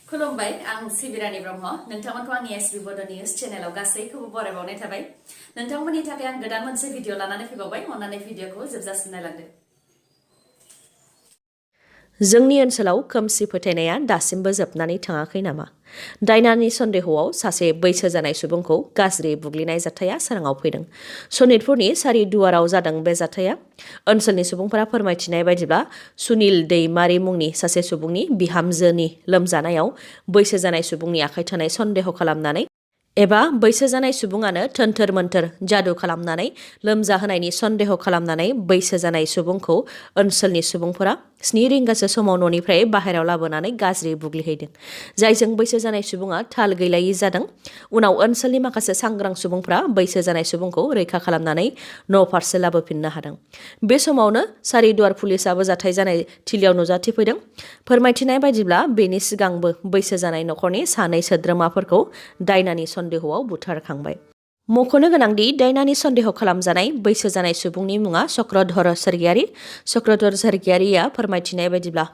खुलुमबाय आं सिबिरानि ब्रह्म नोंथांमोनखौ आंनि sbbodonews चेनेलाव गासैखौबो बरायबावनाय थाबाय नोंथांमोननि थाखाय आं गोदान मोनसे भिडिअ लानानै फैबावबाय अन्नानै भिडिअखौ जोबजासिम नायलांदो जोंनि ओनसोलाव खोमसि फोथायनाया दासिमबो जोबनानै थाङाखै नामा? दायनानि सन्देहआव सासे बैसो जानाय सुबुंखौ गाज्रि बुग्लिनाय जाथाया सोराङाव फैदों। सनितपुरनि सारिदुवाराव जादों बे जाथाया। ओनसोलनि सुबुंफोरा फोरमायथिनाय बायदिब्ला सुनिल दैमारि मुंनि सासे सुबुंनि बिहामजोनि लोमजानायाव बैसो जानाय सुबुंनि आखाइ थानाय सन्देह खालामनानै एबा बैसो जानाय सुबुङानो थोन्थोर मोन्थोर जादु खालामनानै लोमजाहोनायनि सन्देह खालामनानै बैसो जानाय सुबुंखौ ओनसोलनि सुबुंफोरा 7 रिंगासो समाव न'निफ्राय बाहेरायाव लाबोनानै गाज्रि बुग्लिहैदों, जायजों बैसो जानाय सुबुङा थाल गैलायि जादों। उनाव ओनसोलनि माखासे सांग्रां सुबुंफोरा बैसो जानाय सुबुंखौ रैखा खालामनानै न' फारसे लाबोफिननो हादों। बे समावनो सारिदुवार पुलिसाबो जाथाय जानाय थिलियाव नुजाथिफैदों। फोरमायथिनाय बायदिब्ला बेनि सिगांबो बैसो जानाय न'खरनि सानै सोद्रोमाफोरखौ दायनानि सन्देहआव बुथारखांबाय। मख'नो गोनांदि दायनानि सन्देह खालामजानाय बैसो जानाय सुबुंनि मुङा चक्रधर सोरगियारि। चक्रधर सोरगियारिया फोरमायथिनाय बायदिब्ला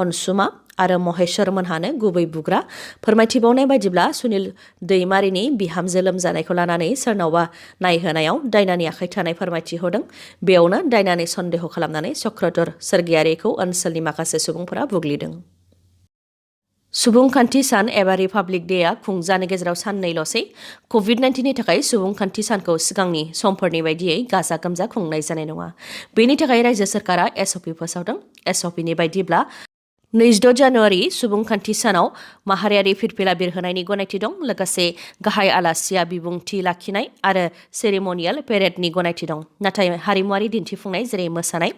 अनसुमा आरो महेश्वर मोनहानो गुबै बुग्रा। फोरमायथिबावनाय बायदिब्ला सुनिल दैमारिनि बिहामजो लोमजानायखौ लानानै सोरनावबा नायहोनायाव दायनानि आखाइ थानाय फोरमायथि होदों। बेयावनो दायनानि सन्देह खालामनानै चक्रधर सोरगियारिखौ ओनसोलनि माखासे सुबुंफोरा बुग्लिदों। सुबुंखान्थि सान एबा रिपाब्लिक डेआ खुंजानो गेजेराव साननैल'सै। कभिड-19नि थाखाय सुबुंखान्थि सानखौ सिगांनि समफोरनि बायदियै गाजा गोमजा खुंनाय जानाय नङा। बेनि थाखाय रायजो सोरखारा एसअपि फोसावदों। एसअपिनि बायदिब्ला 26 जानुवारि सुबुंखान्थि सानाव माहारियारि फिरफिला बिरहोनायनि गनायथि दं। लोगोसे गाहाय आलासिया बिबुंथि लाखिनाय आरो सेरेमनियेल पेरेडनि गनायथि दं। नाथाय हारिमुआरि दिन्थिफुंनाय जेरै मोसानाय,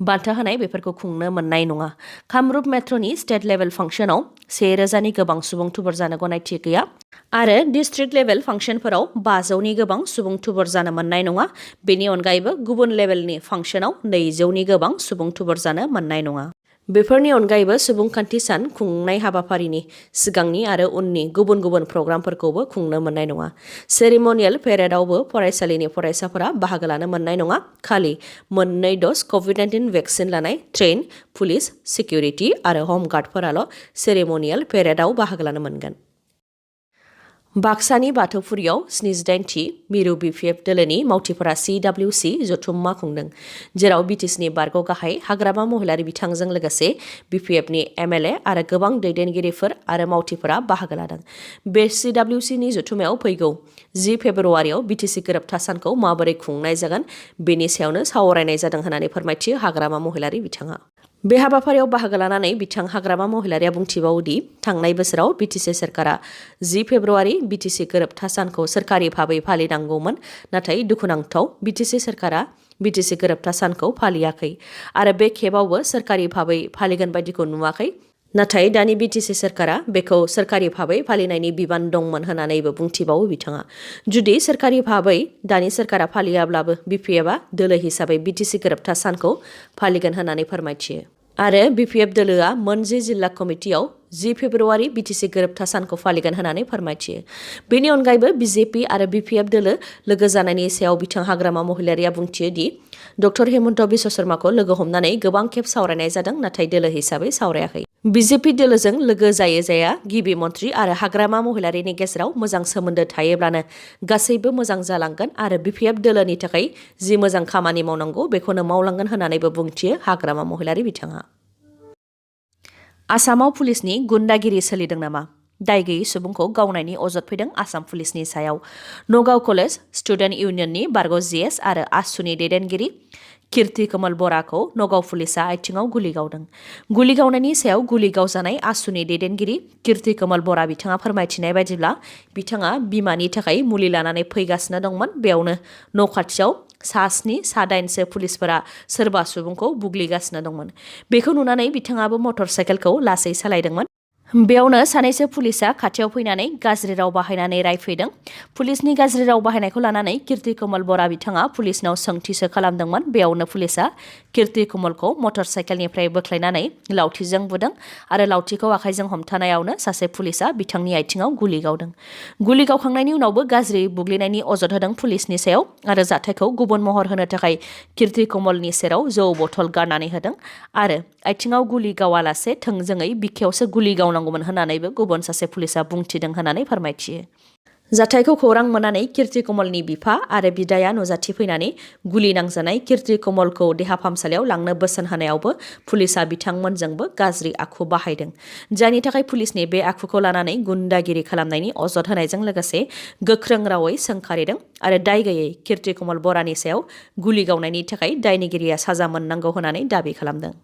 बान्था होनाय बेफोरखौ खुंनो मोननाय नङा। कामरुप मेट्र'नि स्टेट लेभेल फांसनाव 1000नि गोबां सुबुं थुबुर जानो गनायथि गैया आरो डिस्ट्रिक्ट लेभेल फांसनफोराव 500नि गोबां सुबुं थुबुर जानो मोननाय नङा। बेनि अनगायैबो गुबुन लेभेलनि फांसनाव 200नि गोबां सुबुं थुबुर जानो मोननाय नङा। बेफोरनि अनगायैबो सुबुंखान्थि सान खुंनाय हाबाफारिनि सिगांनि आरो उननि गुबुन गुबुन प्रग्रामफोरखौबो खुंनो मोननाय नङा। सेरेमनियेल पेरेडआवबो फरायसालिनि फरायसाफोरा बाहागो लानो मोननाय नङा। खालि 2 द'ज कभिड-19 भेक्सिन लानाय ट्रेन, पुलिस, सिकिउरिटि आरो हम गार्डफोराल' सेरेमनियेल पेरेडआव बाहागो लानो मोनगोन। बाक्सानि बाथौफुरियाव 78थि मिरु BPF दोलोनि मावथिफोरा CWC जथुम्मा खुंदों, जेराव बिटिसिनि बारग' गाहाय हाग्रामा महिलारि बिथांजों लोगोसे BPFनि MLA आरो गोबां दैदेनगिरिफोर आरो मावथिफोरा बाहागो लादों। बे CWCनि जथुम्मायाव फैगौ 10 फेब्रुआरियाव बिटिसि गोरोबथा सानखौ माबोरै खुंनाय जागोन बेनि सायावनो सावरायनाय जादों होननानै फोरमायथियो हाग्रामा महिलारि बिथाङा। बे हाबाफारियाव बाहागो लानानै बिथां हाग्रामा महिलारिया बुंथिबावोदि थांनाय बोसोराव बिटिसि सोरखारा 10 फेब्रुआरि बिटिसि गोरोबथा सानखौ सोरखारि भाबै फालिनांगौमोन, नाथाय दुखुनांथाव बिटिसि सोरखारा बिटिसि गोरोबथा सानखौ फालियाखै आरो बे खेबावबो सोरखारि भाबै फालिगोन बायदिखौ नुवाखै। नाथाय दानि बिटिसि सोरखारा बेखौ सोरखारि भाबै फालिनायनि बिबान दंमोन होननानैबो बुंथिबावो बिथाङा। जुदि सोरखारि भाबै दानि सोरखारा फालियाब्लाबो BPFआ दोलो हिसाबै बिटिसि गोरोबथा सानखौ फालिगोन होननानै फोरमायथियो। आरो BPF दोलोआ मोनजि जिल्ला कमिटियाव 10 फेब्रुआरि बिटिसि गोरोबथा सानखौ फालिगोन होननानै फोरमायथियो। बेनि अनगायैबो BJP आरो BPF दोलो लोगो जानायनि सायाव बिथां हाग्रामा महिलारिया बुंथियो दि डक्टर हेमन्त बिश्व शर्माखौ लोगो हमनानै गोबां खेब सावरायनाय जादों, नाथाय दोलो हिसाबै सावरायाखै। BJP दोलोजों लोगो जायो जाया गिबि मन्थ्रि आरो हाग्रामा महिलारिनि गेजेराव मोजां सोमोन्दो थायोब्लानो गासैबो मोजां जालांगोन आरो BPF दोलोनि थाखाय जि मोजां खामानि मावनांगौ बेखौनो मावलांगोन होननानैबो बुंथियो हाग्रामा महिलारि बिथाङा। आसामाव पुलिसनि गुन्डागिरि सोलिदों नामा? दाय गैयै सुबुंखौ गावनायनि अजद फैदों आसाम पुलिसनि सायाव। नगाव कलेज स्टुडेन्ट इउनियननि बारग' GS आरो आसुनि दैदेनगिरि कीर्ति कमल बराखौ नगाव पुलिसा आथिङाव गुलि गावदों। गुलि गावनायनि सायाव गुलि गावजानाय आसुनि दैदेनगिरि कीर्ति कमल बरा बिथाङा फोरमायथिनाय बायदिब्ला बिथाङा बिमानि थाखाय मुलि लानानै फैगासिनो दंमोन। बेयावनो न' खाथियाव 7-8सो पुलिसफोरा सोरबा सुबुंखौ बुग्लिगासिनो दंमोन। बेखौ नुनानै बिथाङाबो मटर साइकेलखौ लासै सालायदोंमोन। बेयावनो सानैसो पुलिसा खाथियाव फैनानै गाज्रि राव बाहायनानै रायफैदों। पुलिसनि गाज्रि राव बाहायनायखौ लानानै कीर्ति कमल बरा बिथाङा पुलिसनाव सोंथिसो खालामदोंमोन। बेयावनो पुलिसा कीर्ति कमलखौ मटर साइकेलनिफ्राय बोख्लायनानै लावथिजों बुदों आरो लावथिखौ आखाइजों हमथानायावनो सासे पुलिसा बिथांनि आथिङाव गुलि गावदों। गुलि गावखांनायनि उनावबो गाज्रि बुग्लिनायनि अजद होदों पुलिसनि सायाव आरो जाथायखौ गुबुन महर होनो थाखाय कीर्ति कमलनि सेराव जौ बथल गारनानै होदों आरो आथिङाव गुलि गावालासे थोंजोङै बिखायावसो गुलि गावनांगौ मावनांगौमोन होननानैबो गुबुन सासे पुलिसा बुंथिदों होननानै फोरमायथियो। जाथायखौ खौरां मोननानै कीर्ति कमलनि बिफा आरो बिदाया नुजाथिफैनानै गुलि नांजानाय कीर्ति कमलखौ देहा फाहामसालियाव लांनो बोसोन होनायावबो पुलिसा बिथांमोनजोंबो गाज्रि आखु बाहायदों, जायनि थाखाय पुलिसनि बे आखुखौ लानानै गुन्दागिरि खालामनायनि अजद होनायजों लोगोसे गोख्रों रावै सोंखारिदों आरो दाय गैयै कीर्ति कमल बरानि सायाव गुलि गावनायनि थाखाय दायनिगिरिया साजा मोननांगौ होननानै दाबि खालामदों।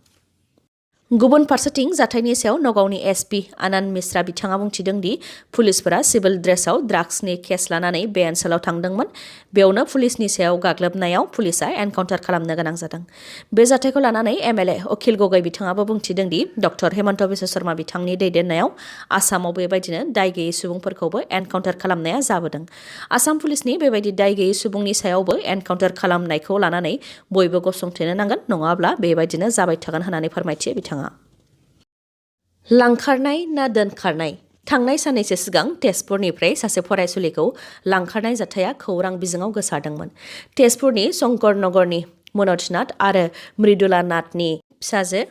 गुबुन फारसेथिं जाथायनि सायाव नगावनि एसपि आनन्द मिश्रा बिथाङा बुंथिदों दि पुलिसफोरा सिभिल ड्रेसाव ड्राग्सनि केस लानानै बे ओनसोलाव थांदोंमोन। बेयावनो पुलिसनि सायाव गाग्लोबनायाव पुलिसा एनकाउन्टार खालामनो गोनां जादों। बे जाथायखौ लानानै एमएलए अखिल गगৈ बिथाङाबो बुंथिदों दि डक्टर हेमन्त बिश्व शर्मा बिथांनि दैदेननायाव आसामाव बेबायदिनो दाय गैयै सुबुंफोरखौबो एनकाउन्टार खालामनाया जाबोदों। आसाम पुलिसनि बेबायदि दाय गैयै सुबुंनि सायावबो एनकाउन्टार खालामनायखौ लानानै बयबो गसंथेनो नांगोन, नङाब्ला बेबायदिनो जाबाय थागोन होननानै फोरमायथियो बिथाङा। लांखारनाय ना दोनखारनाय? थांनाय साननैसो सिगां तेजपुरनिफ्राय सासे फरायसुलिखौ लांखारनाय जाथाया खौरां बिजोङाव गोसारदोंमोन। तेजपुरनि शंकर नगरनि मनज नाथ आरो मृदुला नाथनि फिसाजो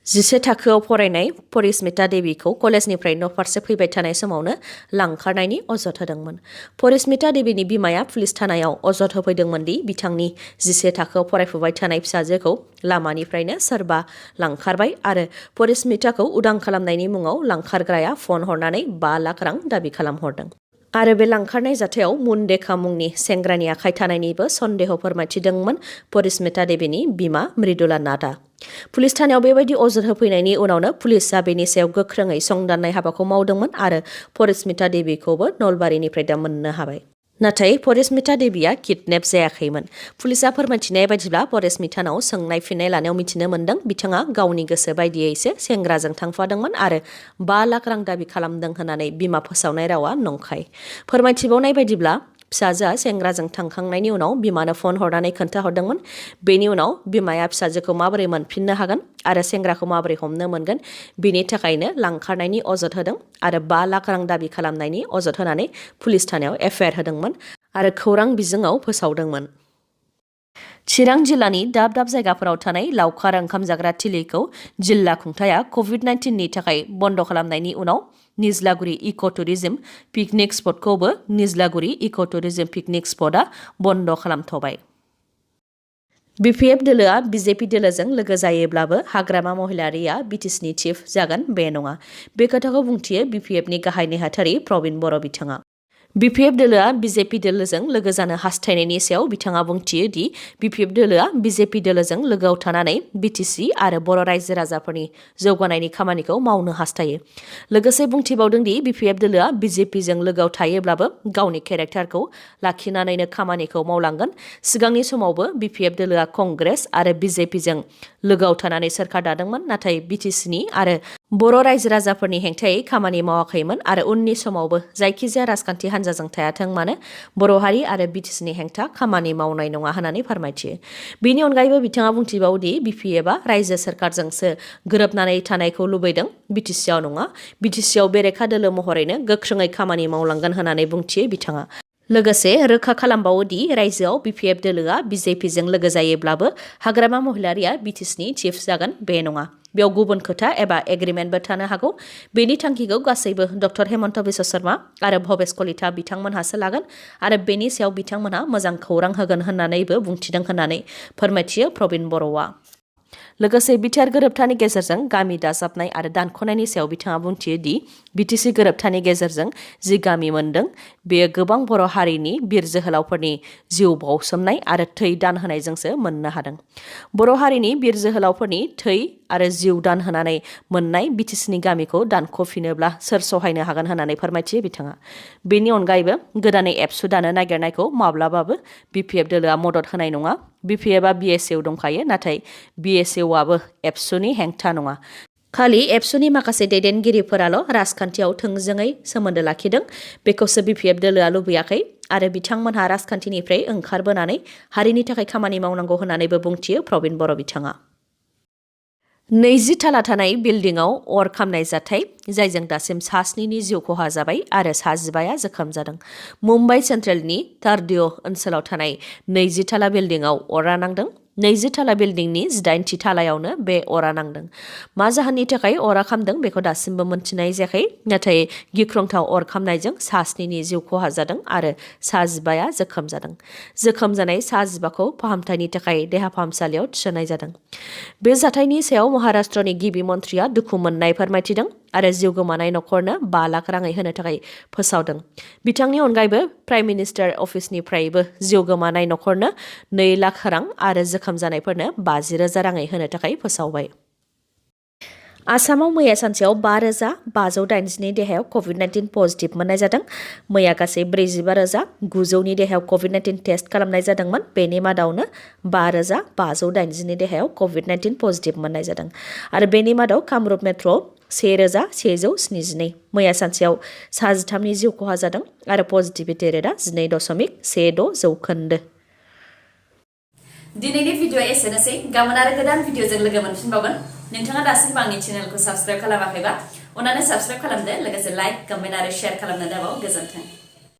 11 थाखोआव फरायनाय परिस्मिता देवीखौ कलेजनिफ्राय न'फारसे फैबाय थानाय समावनो लांखारनायनि अजद होदोंमोन। परिस्मिता देवीनि बिमाया पुलिस थानायाव अजद होफैदोंमोन दि बिथांनि 11 थाखोआव फरायफुबाय थानाय फिसाजोखौ लामानिफ्रायनो सोरबा लांखारबाय आरो परिस्मिताखौ उदां खालामनायनि मुङाव लांखारग्राया फन हरनानै 5 लाख रां दाबि खालामहरदों। आरो बे लांखारनाय जाथायाव मुनदेखा मुंनि सेंग्रानि आखाइ थानायनिबो सन्देह फोरमायथिदोंमोन परिस्मिता देवीनि बिमा मृदुला नाथआ। पुलिस थानायाव बेबायदि अजद होफैनायनि उनावनो पुलिसआ बेनि सायाव गोख्रोङै संदाननाय हाबाखौ मावदोंमोन आरो परिस्मिता देवीखौबो नलबारिनिफ्राय दा मोननो हाबाय। नाथाय परिस्मिता देवीया किडनेप जायाखैमोन। पुलिसआ फोरमायथिनाय बायदिब्ला परिस्मितानाव सोंनाय फिननाय लानायाव मिथिनो मोन्दों बिथाङा गावनि गोसो बायदियैसो सेंग्राजों थांफादोंमोन आरो 5 लाख रां दाबि खालामदों होननानै बिमा फोसावनाय रावा नंखाय। फोरमायथिबावनाय बायदिब्ला फिसाजोआ सेंग्राजों थांखांनायनि उनाव बिमानो फन हरनानै खोन्थाहरदोंमोन। बेनि उनाव बिमाया फिसाजोखौ माबोरै मोनफिननो हागोन आरो सेंग्राखौ माबोरै हमनो मोनगोन बेनि थाखायनो लांखारनायनि अजद होदों आरो 5 लाख रां दाबि खालामनायनि अजद होनानै पुलिस थानायाव एफआइआर होदोंमोन आरो खौरां बिजोङाव फोसावदोंमोन। चिरां जिल्लानि दाब दाब जायगाफोराव थानाय लावखार ओंखाम जाग्रा थिलिखौ जिल्ला खुंथाया कभिड-19नि थाखाय बन्द खालामनायनि उनाव निज्लागुरि इक' टुरिजम पिकनिक स्पटखौबो निज्लागुरि इक' टुरिजम पिकनिक स्पटआ बन्द खालामथ'बाय। BPF दोलोआ BJP दोलोजों लोगो जायोब्लाबो हाग्रामा महिलारिया बिटिसिनि चिफ जागोन बे नङा। बे खोथाखौ बुंथियो BPFनि गाहाय नेहाथारि प्रबिन बर' बिथाङा। BPF दोलोआ BJP दोलोजों लोगो जानो हास्थायनायनि सायाव बिथाङा बुंथियो दि BPF दोलोआ BJP दोलोजों लोगोआव थानानै बिटिसि आरो बर' रायजो राजाफोरनि जौगानायनि खामानिखौ मावनो हास्थायो। लोगोसे बुंथिबावदों दि BPF दोलोआ BJPजों लोगोआव थायोब्लाबो गावनि केरेक्टारखौ लाखिनानैनो खामानिखौ मावलांगोन। सिगांनि समावबो BPF दोलोआ कंग्रेस आरो BJPजों लोगोआव थानानै सोरखार दादोंमोन, नाथाय बिटिसिनि आरो बर' रायजो राजाफोरनि हेंथायै खामानि मावाखैमोन आरो उननि समावबो जायखिजाया राजखान्थि हान्जाजों थायाथों मानो बर' हारि आरो बिटिसिनि हेंथा खामानि मावनाय नङा होननानै फोरमायथियो। बेनि अनगायैबो बिथाङा बुंथिबावदि BPFआ रायजो सोरखारजोंसो गोरोबनानै थानायखौ लुबैदों, बिटिसिआव नङा। बिटिसिआव बेरेखा दोलो महरैनो गोख्रोङै खामानि मावलांगोन होननानै बुंथियो बिथाङा। लोगोसे रोखा खालामबावो दि रायजोआव BPF दोलोआ BJPजों लोगो जायोब्लाबो हाग्रामा महिलारिया बिटिसिनि चिफ जागोन बे नङा। बेयाव गुबुन खोथा एबा एग्रिमेन्टबो थानो हागौ। बेनि थांखिखौ गासैबो डक्टर हेमन्त बिश्व शर्मा आरो भबेश कलिता बिथांमोनहासो लागोन आरो बेनि सायाव बिथांमोनहा मोजां खौरां होगोन होननानैबो बुंथिदों होननानै फोरमायथियो प्रबिन बर'आ। लोगोसे बिटिआर गोरोबथानि गेजेरजों गामि दाजाबनाय आरो दानख'नायनि सायाव बिथाङा बुंथियो दि बिटिसि गोरोबथानि गेजेरजों जि गामि मोनदों बेयो गोबां बर' हारिनि बिर जोहोलावफोरनि जिउ बाउसोमनाय आरो थै दान होनायजोंसो मोननो हादों। बर' हारिनि बिर जोहोलावफोरनि थै आरो जिउ दान होनानै मोननाय बिटिसिनि गामिखौ दानख'फिनोब्ला सोर सहायनो हागोन होननानै फोरमायथियो बिथाङा। बेनि अनगायैबो गोदानै एबसु दानो नागिरनायखौ माब्लाबाबो BPF दोलोआ मदद होनाय नङा। BPFआ BSU दंखायो, नाथाय BSUआबो एबसुनि हेंथा नङा। खालि एबसुनि माखासे दैदेनगिरिफोराल' राजखान्थियाव थोंजोङै सोमोन्दो लाखिदों, बेखौसो BPF दोलोआ लुबैयाखै आरो बिथांमोनहा राजखान्थिनिफ्राय ओंखारबोनानै हारिनि थाखाय खामानि मावनांगौ होननानैबो बुंथियो प्रबिन बर' बिथाङा। 20 थाला थानाय बिल्डिंआव अर खामनाय जाथाय, जायजों दासिम सा 7नि जिउ खहा जाबाय आरो सा 15 जोखोम जादों। मुम्बाइ सेन्ट्रेलनि तारदिय ओनसोलाव थानाय 20 थाला बिल्डिंआव अरा नांदों। 20 थाला बिल्डिंनि 18थि थालायावनो बे अरा नांदों। मा जाहोननि थाखाय अरा खामदों बेखौ दासिमबो मोनथिनाय जायाखै, नाथाय गिख्रंथाव अर खामनायजों सा 7नि जिउ खहा जादों आरो सा 15 जोखोम जादों। जोखोम जानाय सा 15खौ फाहामथायनि थाखाय देहा फाहामसालियाव थिसननाय जादों। बे जाथायनि सायाव महाराष्ट्रनि गिबि मन्थ्रिया दुखु मोननाय फोरमायथिदों आरो जिउ गोमानाय नखरनो 5 लाख राङै होनो थाखाय फोसावदों। बिथांनि अनगायैबो प्राइम मिनिस्टार अफिसनिफ्रायबो जिउ गोमानाय नखरनो 2 लाख रां आरो जोखोम जानायफोरनो 50,000 राङै होनो थाखाय फोसावबाय। आसामाव मैया सानसेयाव 5,582नि देहायाव कभिड-19 पजिटिभ मोननाय जादों। मैया गासै 45,900नि देहायाव कभिड-19 टेस्ट खालामनाय जादोंमोन। बेनि मादावनो 5,580नि देहायाव कभिड-19 पजिटिभ मोननाय जादों आरो बेनि मादाव कामरुप मेट्र'आव 1,172। मैया सानसेयाव सा 13नि जिउ खहा जादों आरो पजिटिभिटि रेटआ 12.16%। दिनैनि भिडिअ एसेनोसै। गाबोन आरो गोदान भिडिअजों लोगो मोनफिनबावगोन। नोंथाङा दासिमबो आंनि चेनेलखौ साबस्क्राइब खालामाखैबा अन्नानै साबस्क्राइब खालामदो, लोगोसे लाइक, कमेन्ट आरो शेयार खालामनो दाबाव। गोजोन्थों।